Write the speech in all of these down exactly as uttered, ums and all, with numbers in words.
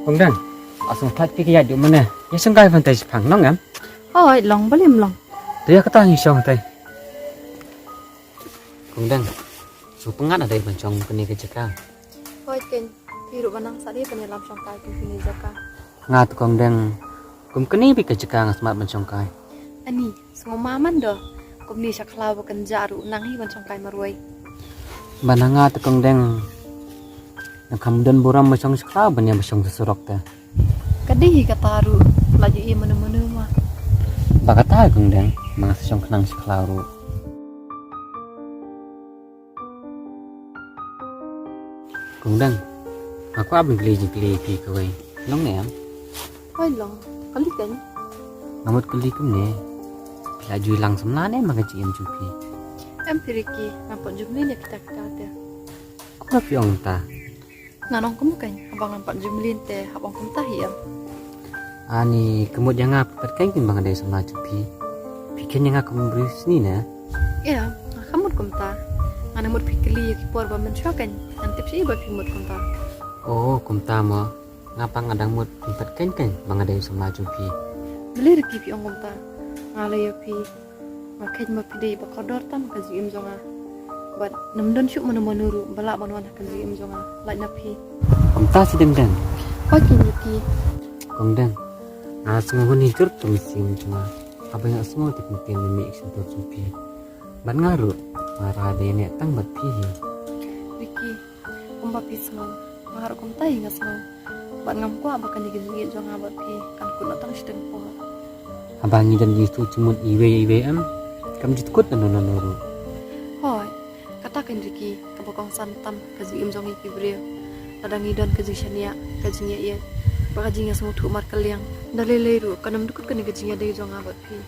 Kong Deng, a sngewthuh phi ka ïaid duh mynne. Ïa shong kai ban tei shipang, long em? Hooid, long, balei ym long. Te ïa kata ngi shong tei. Kong Deng, sngewpyngngad ïa dei ban shong kane ka jaka. Hooid keiñ, phi ruh ba nang sa dei ban ïalam shong kai kum kane jaka. Nga te Kong Deng, kum kane beit ka jaka nga smat ban shong kai. Ani, sngewma man do. Kumne sha khlaw ba kynjah ruh nang hi ban shong kai marwei. Ba na nga te Kong Deng, nga kham don burom ban shong sha khlaw ban ïa ban shong sha surok te. Ka dei hi kata ruh, la ju ïa mano mano ma. Ba kata Kong Deng, ma nga sa shong khnang sha khlaw ruh. Kong Deng, nga kwah ban kylli jingkylli ïa phi kawei. Long ne em? Hooid long, kylli keiñ. Nga mut kylli kumne. Phi la ju ïalang samla ne ma ka jingim jong phi? Em phi Ricky, ngam pat ju mlien ïa kita kita te. Kumno phi ong kumta? Ngan ong kumno keiñ, haba ngam pat ju mlien te hap ong kumta hi em. Ani, ka mut ïa nga pat keiñ keiñ ba nga dei samla jong phi. Phi khein ïa nga kum briew shisngi ne? Ïa, nga khlem mut kumta. Nga dang mut phi kylli ïa ki por ba mynshuwa keiñ. Ngan tip shi ba phi mut kumta. Oh, kumta mo. Nga pat nga dang mut phi pat keiñ keiñ ba nga dei samla jong phi. Balei Ricky phi ong kumta? Nga lei ïa phi. Nga khein ma phi dei ba kordor tam ka jingim jong nga. Bad ym don shuh mano mano ruh ba lah ban wan ha ka jingim jong nga lait na phi. Kumta shi Deng Deng. Hooid keiñ Ricky. Kong Deng, nga sngew hun hi jur ka mynsiem jong nga haba nga sngew te pyntieng na mih ka shyntur jong phi. Bad nga ruh nga la dei neh tang bad phi hi. Ricky, kumba phi sngew, nga ruh kumta hi nga sngew. Bad ngam kwah ba kane ka jingïeit jong nga bad phi kan kut noh tang shiteng por. Haba ngi don jingsngewthuh jingmut iwei ïa iwei em, kam ju kut nano nano ruh. Hooid, kata keiñ Ricky, kaba kongsan tam ka jingim jong ngi ki briew. Lada ngi don ka jingshaniah, ka jingïeit, bad ka jingïasngewthuh markylliang, da lei lei ruh kan ym dkut kane ka jingïadei jong nga bad phi.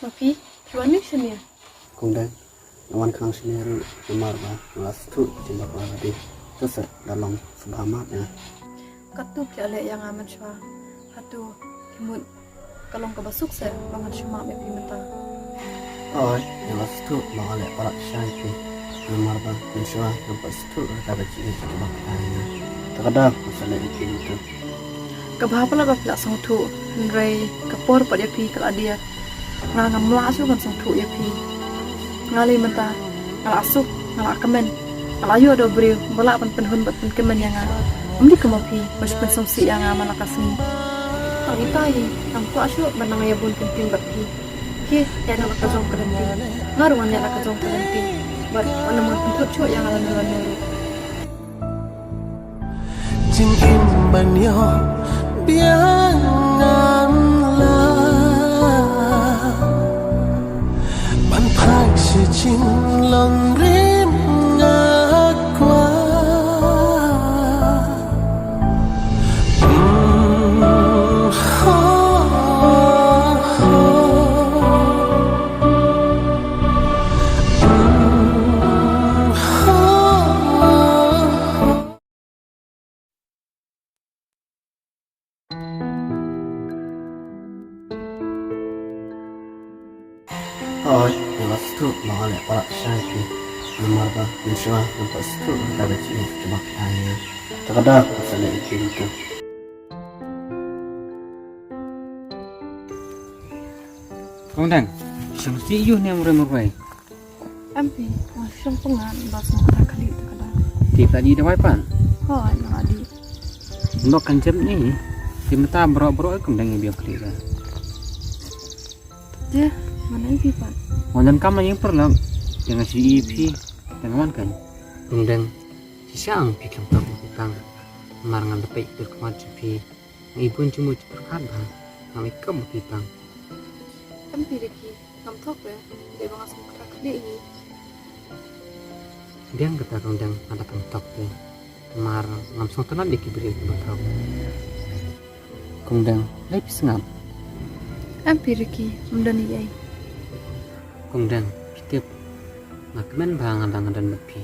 Ma phi, phi wan mih shane? Kong Deng, nga wan khnang shane ruh namar ba nga la sngewthuh jingmut ba nga dei. To seh, da long sngewbha map ïa nga. Katto phi la leh ïa nga mynshuwa. Hato phi mut ka long kaba suk seh ba ngan shu map ïa phi mynta? Hooid, nga la sngewthuh ba nga leh palat shisha ïa phi. Namar ba mynshuwa ngam pat sngewthuh ïa kata ka jingïeit kaba phi ai ïa nga. Te ka daw ngan sa leh ïa phi mynta. Kaba bha palat ba phi la sngewthuh, hynrei ka por pat ïa phi ka la dier. Nga ngam lah shuh ban sngewthuh ïa phi. Nga lei mynta nga la suk, nga la kmen, nga la ïoh da u briew ba lah ban pynhun bad pynkmen ïa nga. Ym dei kum ma phi ba shu pynsngewsih ïa nga man la ka sngi. Tang ita hi ngam kwah shuh ban nang ïa bun ktien bad phi. Phi ïaid na la ka jong ka lynti, nga ruh ngan ïaid na la ka jong ka lynti. Bad wat nym pynthut shuh ïa nga lano lano ruh. Jingim ban ïoh biang ngan lah ban phai sha jinglong rim nga kwah. Mm, ho, ho. Mm, ho, ho. Hooid, nga la sngewthuh ba nga leh palat shisha ïa phi. Namar ba mynshuwa ngam pat sngewthuh ïa kata ka jingïeit kaba phi ai ïa nga. Te ka daw ngan sa leh ïa phi mynta. Kong Deng, shong sih ïa u ne marwei marwei. Em phi, nga shong pyngngad ba sngewthuh kali te ka daw. Te phi la dih dawai pat? Hooid, nga la dih. Ym dei kan jem ni. Te mynta baroh baroh kum dang ïa biang khlieh da. Te, mana ïa phi pat? Wan donkam na ïing paralok. Te nga shu ïohi ïa phi. Te nga wan kan. Kum dang. Shisha ang phi khlem tok ïa phi tang. Namar ngan da peit dur khmat jong phi. Nga i bun jingmut jingpyrkhat bha. Ngam i kam ïa phi tang. Em phi Ricky, ngam thok re. Dei ba nga sngewkhia khlieh hi. Biang kata Kong Deng, nga da pynthok te. Namar ngam sngewtynnat ïa ki briew kiba thok. Kong Deng, lei phi sngap? Em phi Ricky, ym don ei ei. Kong Deng, phi tip, nga kmen bha nga dang don bad phi.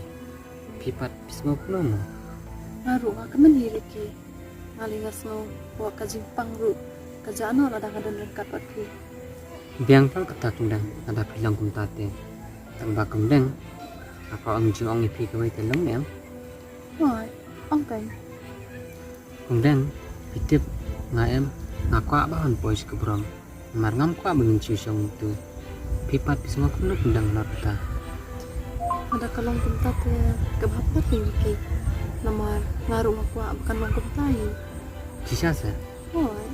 Phi pat phi sngew kumno mo? Nga ruh nga kmen hi Ricky. Nga lei nga sngew ba ka jingpang ruh ka jah noh lada nga don ryngkat bad phi. Biang pat kata Kong Deng, lada phi long kumta te. Tang ba Kong Deng, nga kwah ong jingong ïa phi kawei te, long ne em? Hooid, ong kein. Kong Deng, phi tip nga em, nga kwah bha ban poi sha ka burom. Namar ngam kwah ban siew shong tu. Phi pat phi sngew kumno Kong Deng halor kata? Lada ka long kumta te kaba hap pat Ricky. Namar nga ruh nga kwah ba kan long kumta hi. Shisha se? Hooid.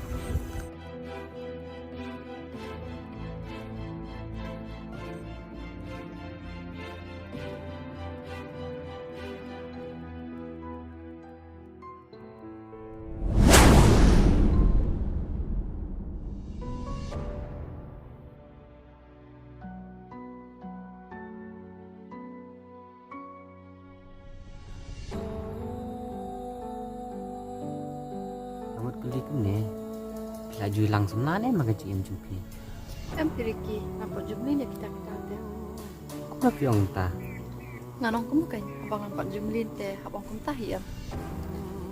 Ka mut kylli kumne, phi la ju ïalang samla ne ma ka jingim jong phi? Em phi Ricky, nga pat ju mlien ïa kita kita te. Kumno phi ong kumta? Ngan ong kumno kein, haba ngan pat ju mlien te hap ong kumta hi em.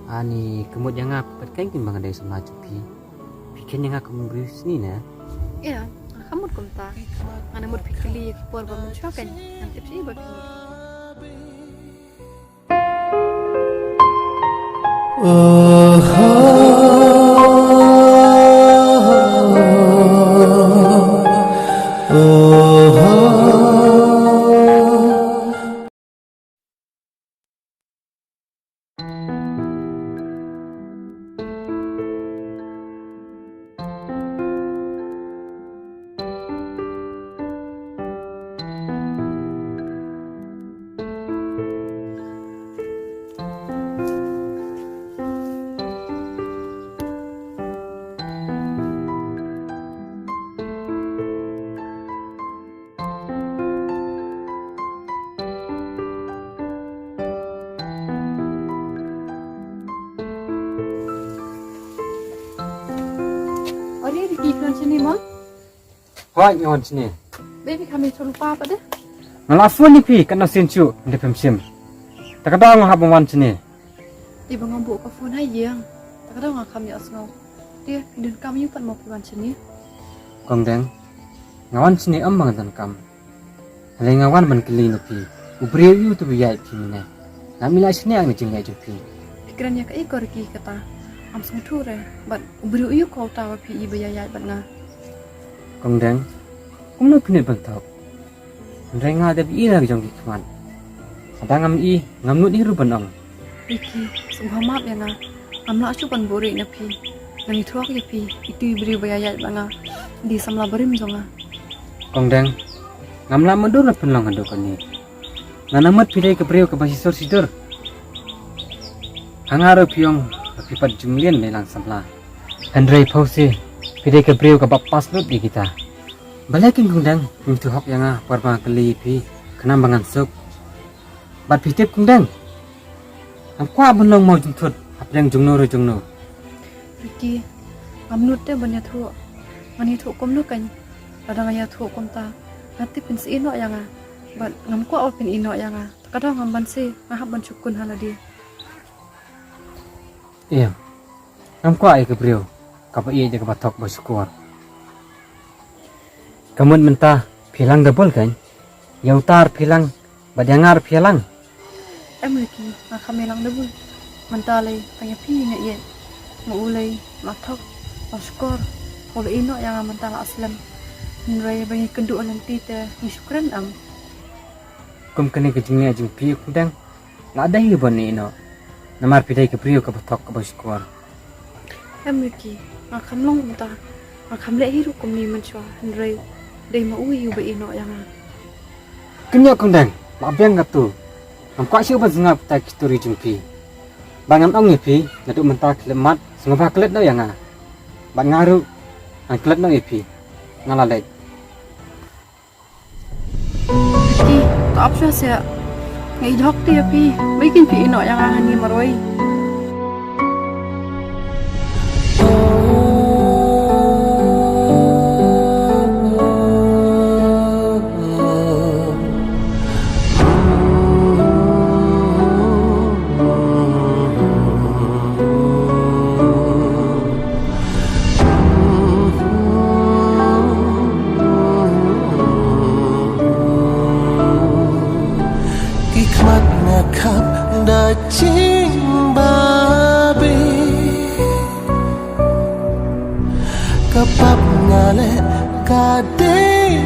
Ani ka mut ïa nga pat kein kumba nga dei samla jong phi. Phi khein ïa nga kum u briew shisha ne? Ïa, nga ka mut kumta. Ngan mut phi kylli ïa ki por ba mynshuwa kein, ngan tip shisha ba phi mut. Odi, Ricky, phi wan shane mo? Hooid, nga wan shane. Baby, kami thulu pa pa de? Nga la phone ïa phi, katno sien shuh, ynda phim shim. Ta ka daw nga hap ban wan shane. Te ba nga buh ka phone ha ïing. Ta ka daw nga kham ïohsngew. Te, phi donkam ïa u pat mo phi wan shane? Kong Deng, nga wan shane em ba nga donkam. Hynrei nga wan ban kylli na phi. U briew uei uto ba ïaid phi mynne? Ngam i lah shaniah na jingleh jong phi. Phi kren ïa kaei ko Ricky kata? Ngam sngewthuh re. Bad u briew uei ko uta ba phi i ba ïaid bad nga? Kong Deng, kumno phi nud ban thok? Hynrei nga dep i na ka jong ki khmat. Lada ngam i, ngam nud hi ruh ban ong. Ricky, sngewbha map ïa nga. Ngam lah shuh ban buhrieh na phi. Ngan ïathuh ïa phi, itu i briew ba ïaid bad nga, dei samla barim jong nga. Kong Deng, ngam lah mutdur ban pynlong haduh katne. Lada mut phi dei ka briew kaba shisur shidur, ha nga ruh phi ong ba phi pat ju mlien ne lang samla. Hynrei phewse, phi dei ka briew kaba pass lut ïa kita. Balei kein Kong Deng, phim ïathuh hok ïa nga por ba nga kylli ïa phi, khnang ba ngan suk. Bad phi tip Kong Deng, ngam kwah ban long mawjynthut hapdeng jongno re jongno. Ricky, ngam nud te ban ïathuh. Ngan ïathuh kumno kein? Lada nga ïathuh kumta, nga tip phin sa ïehnoh ïa nga. Bad ngam kwah ba phin ïehnoh ïa nga. Ta ka daw ngam banse, nga hap ban shu kun ha lade. Ïa, ngam kwah ïa ka briew kaba ïeit, ïa kaba thok ba shukor. Ka mut mynta phi lang double kein? Ïa uta ruh phi lang bad ïa nga ruh phi lang. Em Ricky, nga kham ïalang double. Mynta lei tang ïa phi nga ïeit. Ma u lei la thok, la shukor, u la ïehnoh ïa nga mynta la slem. Hynrei ba ngi kynduh lynti te ngi shu kren em. Kum kane ka jingleh jong phi Kong Deng, la dei hi ban ïehnoh. Namar phi dei ka briew kaba thok kaba shukor. Em Yuki, nga kham long kumta, nga kham leh hi ruh kumne mynshuwa, hynrei dei ma u hi uba ïehnoh ïa nga. Kynnoh Kongdeng, la biang katu. Ngam kwah shuh ban sngap ïa kita ki story jong phi. Bad ngan ong ïa phi, naduh mynta khlem mat, sngewbha klet noh ïa nga. Bad nga ruh ngan klet noh ïa phi. Nga la leit. Ki, to ap shuwa seh. Nga ïeit hok te ïa phi. Wei kin phi ïehnoh ïa nga hangne marwei. Ki khmat nga khap da jingbabe, ka pap nga leh ka dei